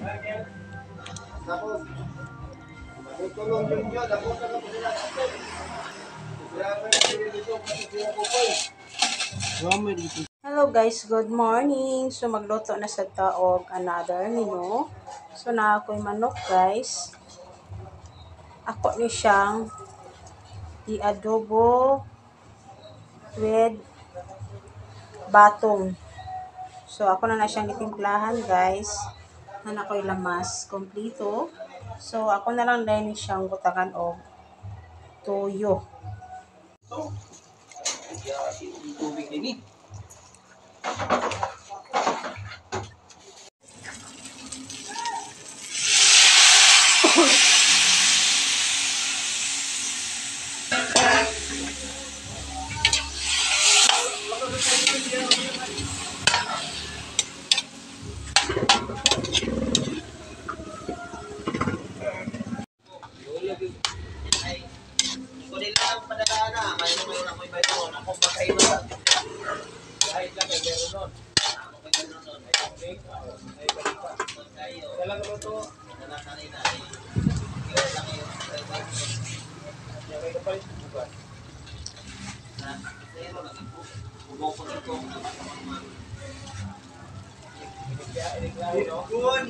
Tapos, tutulong yun yun. Tapos na po sila. Sila may dito kasi sila po. Hello guys, good morning. So magluto na sa taog another menu. So na ako'y manok, guys. Ako ni siyang i-adobo with batong. So ako na na siyang itimplahan, guys. Na ako'y lamas kompleto. So ako na lang din siyang butangan og tuyo. So, tubig din eh. Kunin lang ang padala na. May may na may bayo. Ako pa kayo na. Kahit lang ay meron nun. Ako pa kayo nun. Ay, ay balita. Kayo. Dalang luto. Dala kanina ay. Kaya lang yung Yan ay kapalit bukas. Na pero nag-ipo. Bumukod ito na Kun.